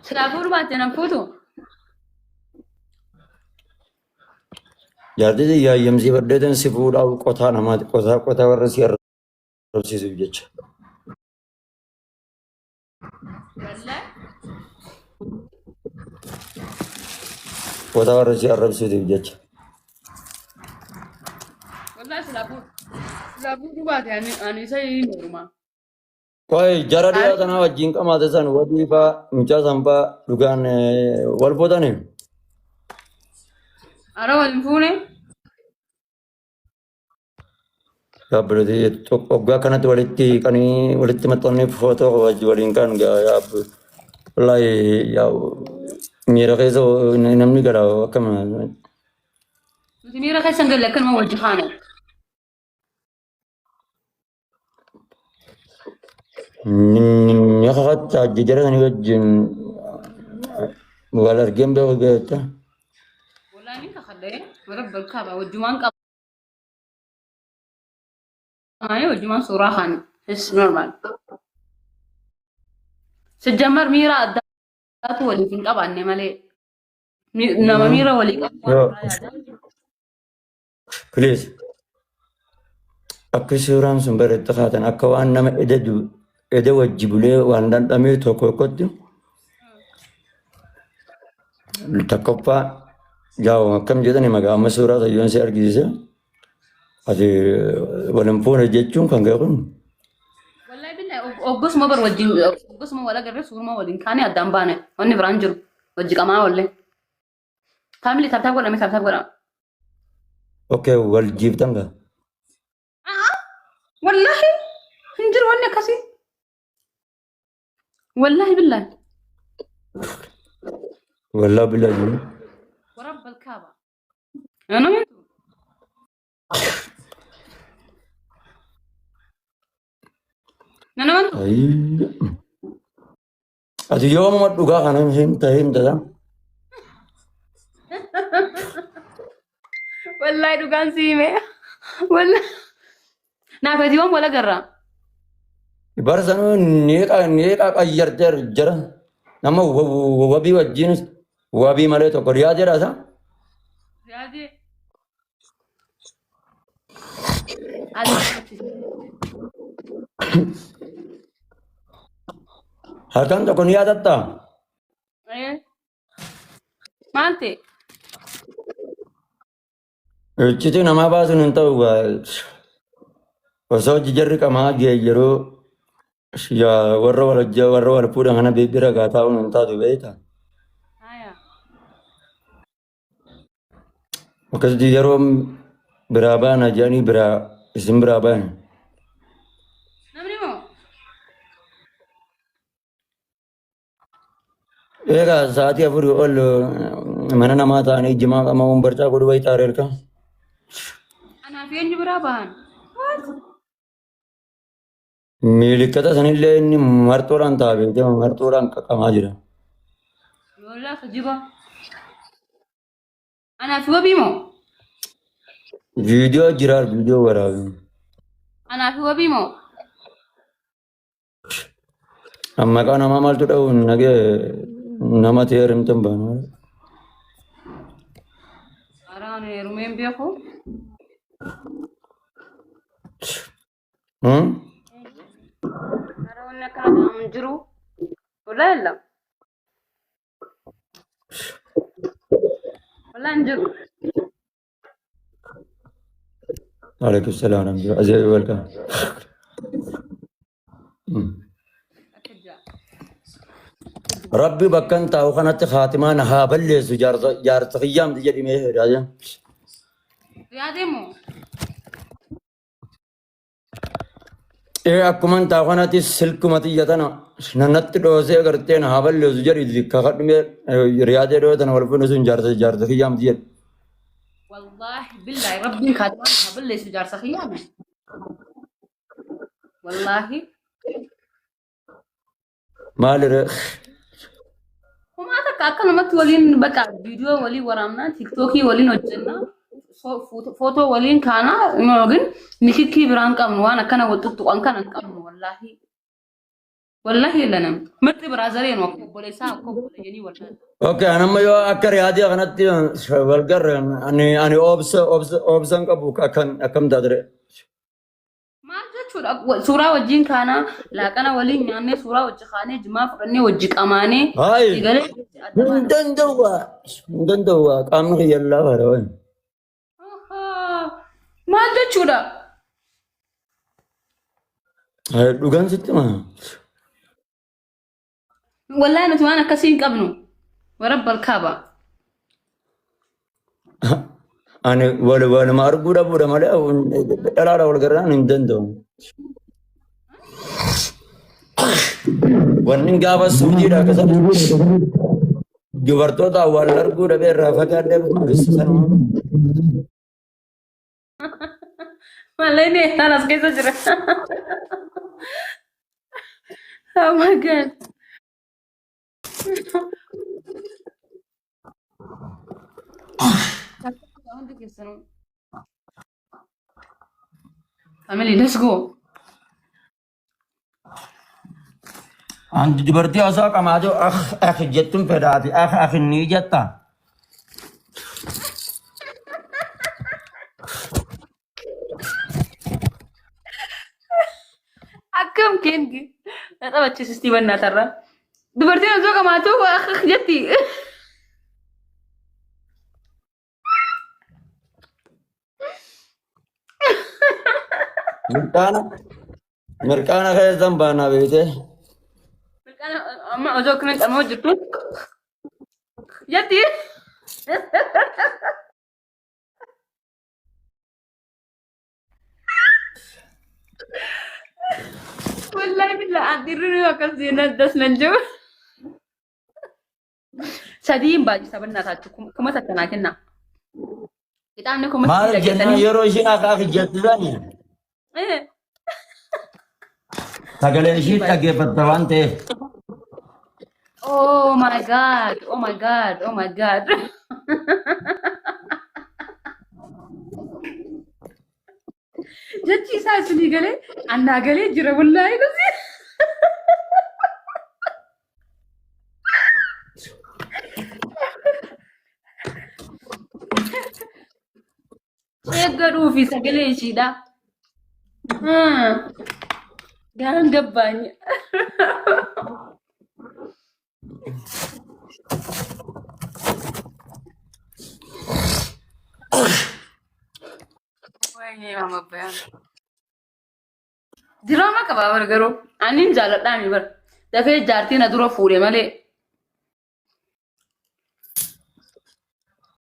Silaa fuudhu baatte nan fuutu. Jaartii tiyya hayyamsii baddeetan si fuudhaa qotaa namaati qotaa qotaa warra si arrabsiisuuf jecha. Wallahi. Qotaa warra si arrabsiisuuf jecha. Wallahi silaa fuudhu. Silaa fuudhu baate ani isa hin heeruma. Qoy jara dhiyaa tanaa wajjin qamaate san wadii faa mucaa san faa dhugaan wal fuutanii. Ara wal hin fuune. Yaabbilooti waggaa kanatti walitti hiiqanii walitti maxxananii footoo wajji waliin kan yaabbu. Wallaahi yaa miira keessa namni gala akkam. Nuti miira keessa hin galle akkanuma wajji kaane. Ni kakattaa jara sanii wajjin wal argeen beeku beekta. Wallaahi ni kakadhe. Rabbal kaaba wajjumaan qaba. Wajjumaan suuraa kaane. It's normal. Sijjammar miira addaatu waliif hin qabaanne malee. Nama miira walii qabu waan Yoo biraa yaadaa. please akka suuraan sun bareetti kaatan akka waan nama eda eda wajji bulee waan dhandhamee tokko tokkotti tokkoffaa yaa'u akkam jedhani magaa amma suuraa sayyoon si argisiise ati wal hin fuune jechuun kan kee kun Wallahi billahi oggasuma bar wajjin oggasuma wal agarre suuruma waliin kaane addaan baane wanni biraan jiru wajji qamaa wallee. Family tap tap godhame tap tap godhama. Okay wal jiiftan gaa. Wallahi hin jiru wanni akkasii. Wallahi billahi. Wallahi billahi jiru. Warabbal kaaba. Nama Nana wantu. Ayii. Ati yoomuma dhugaa kana himta himta. Wallahi dhugaan si hime. Wallahi. Naaf ati yoom wal agarra? Bara sanuu ni qayyartee jira. Nama wabii wajjin wabii malee tokko riyaa jedha isa. Riyaadee. Ali. Halkan tokko ni yaadattaa? Eh. Maal ta'e? Iccitii namaa baasuun hin ta'u gaa. Osoo jarri qamaa ga'e yeroo yaa warra wal warra wal fuudhan kana bira gaa taa'uun hin taatu beektaa? Haya. Akkasitti yeroo biraa baana jedhanii biraa isin biraa baana. Namni moo? Egaa sa'aatii afurii ol mana namaa ta'anii jimaa qamaa'uun barcaa godhu wayii xaaree erga. Anaaf eenyu biraa bahan? What? Miilikkata sanillee inni marxoodhaan ta'a beekte marxoodhaan qaqqamaa jira. Yoollaa kijiba. Anaaf wabii moo? Viidiyoo jira viidiyoo waraabe. Anaaf wabii moo? Maqaa namaa maaltu dha'u nagee nama ta'ee heerumte hin baanu. Araan heerumeen beeku. Ara wanni akkana jedhamu hin jiru. Wallahi yalla. Wallahi hin jiru. Alaikum salaam warahmatullahi Ajaa'iba welcome. Akka jaa. Rabbi bakkan taa'u kanatti kaatimaa na haa balleessu jaarsa jaarsa kiyyaamti jedhimee hedhaa. Yaadee moo? Ee akkuman taa'u kanatti silkuma xiyya tana natti dhoosee agartee na haa balleessu jedhi kakadhumee riyaadee dhoo tana wal fuudhu sun jaarsa jaarsa kiyyaamti jedhi. Wallaahi billaahi rabbiin kaatimaa na haa balleessu jaarsa kiyyaame. Wallaahi. Maaliree? Homaa takka akkanumatti waliin bakka viidiyoo waliin waraabnaa, tiiktookii waliin hojjennaa, footoo waliin kaanaa, yookiin nikikkii biraan qabnu waan akkana wal tuttuqan kana hin qabnu wallaahi. Wallahi lanam. Mirti biraazaree nu akka obboleessaa akka obboleeyyanii wallahi. Okay, an amma yoo akka riyaadii kanatti wal garre ani obsa obsa obsan qabu akkan akkam taatire. Maal jechuudha? Suuraa wajjin kaanaa laaqana waliin nyaannee suuraa wajji kaanee jimaa fudhannee wajji qamaanee Hayi eegalee adda hin baana. danda'u waa hin danda'u waa qaamni kiyya laafaadha wayi. Ahaa. Maal jechuudha? Dhugaan sitti maa. Wallahi nuti waan akkasii hin qabnu. Warabbal kaaba. Ani wal waluma arguu dhabuudha malee dhalaadha wal garaan hin danda'u. Wanni gaafa suujiidha akkasuma dubartoota wal arguu dhabee irraa fagaadhee sanuma. Malleen isaan as keessa jira. Oh my God. Hundi keessanuu. Family, let's go. Anti dubartii osoo qamaatu akh akh jettuun fedhaati akh akh ni jetta. Akkam keengi. Na taphachiisistii bannaatarra. Dubartiin osoo qamaatu akh jetti. Mirqaana mirqaana keessan baanaa beekte. Mirqaana amma osoo akkana qamoo jirtu jetti. Wallahi billah an dhiirri nuyi akkas jennaan das nan jiru. Sadiin baay'isa bannaa taachuu 1000 naa kenna. Ixaanni 3000 Maal jennaan dhageessanii. yeroo ishiin akka akh jettu sani sagalee ishii dhaggeeffatta waan ta'eef. Oh my God, oh my God, oh my God. Jechi isaa isinii galee annaa galee jira wallaahi nuti. Eeggadhuu fi sagalee ishiidha. Garaan gabbaanya. Wayii mama bayaan. Diraama qabaa bar garuu. Ani hin jaaladhaa mi bar. Dafee jaartii na dura fuudhe malee.